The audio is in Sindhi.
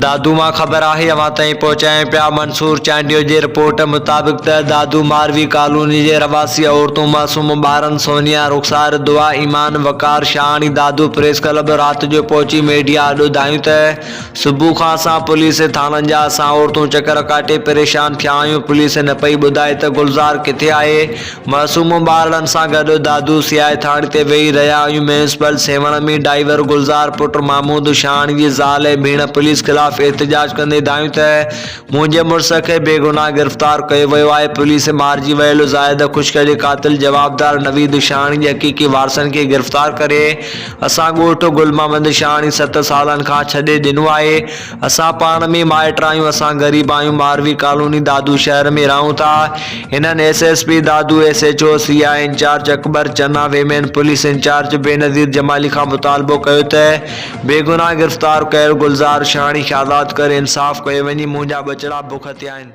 دادو مان خبر آهي اوهان تائين پهچايون پيا منصور چانڊيو جي رپورٽ مطابق ته دادو ماروي ڪالوني جي رهواسي عورتون معصوم ٻارن سونيا رخسار دعا ايمان وقار شاهاڻي دادو پريس ڪلب رات جو پهچي ميڊيا آڏو دانهيون ته صبح کان اسان پوليس ٿاڻن جا اسان عورتون چڪر ڪاٽي پريشان ٿيا آهيون پوليس نه پئي ٻڌائي ته گلزار ڪٿي آهي معصوم ٻارڙن سان گڏ دادو سياهي ٿاڻي تي ويهي رهيا آهيون ميونسپل سيوهڻ ۾ ڊائيور گلزار پٽ محمود شاهاڻي جي زال ۽ ڀيڻ پوليس خلاف احتجاج ڪندي دانهيون ته منهنجي مڙس کي بيگناهه گرفتار ڪيو ويو آهي پوليس مارجي ويل زاهد خشڪ جي قاتل جوابدار نويد شاهاڻي جي حقيقي وارثن کي گرفتار ڪري اسان ڳوٺ گل محمد شاهاڻي ست سالن کان ڇڏي ڏنو آهي اسان پاڻ ۾ مائٽ آهيون اسان غريب آهيون ماروي ڪالوني دادو شهر ۾ رهون ٿا هنن S S P Dadu S H O C I incharge Akbar Channa women police incharge Benazir Jamali کان مطالبو ڪيو ته بيگناهه گرفتار ڪيل گلزار شاهاڻي کي آزاد ڪري انصاف ڪيو وڃي منهنجا ٻچڙا بک تي آهن.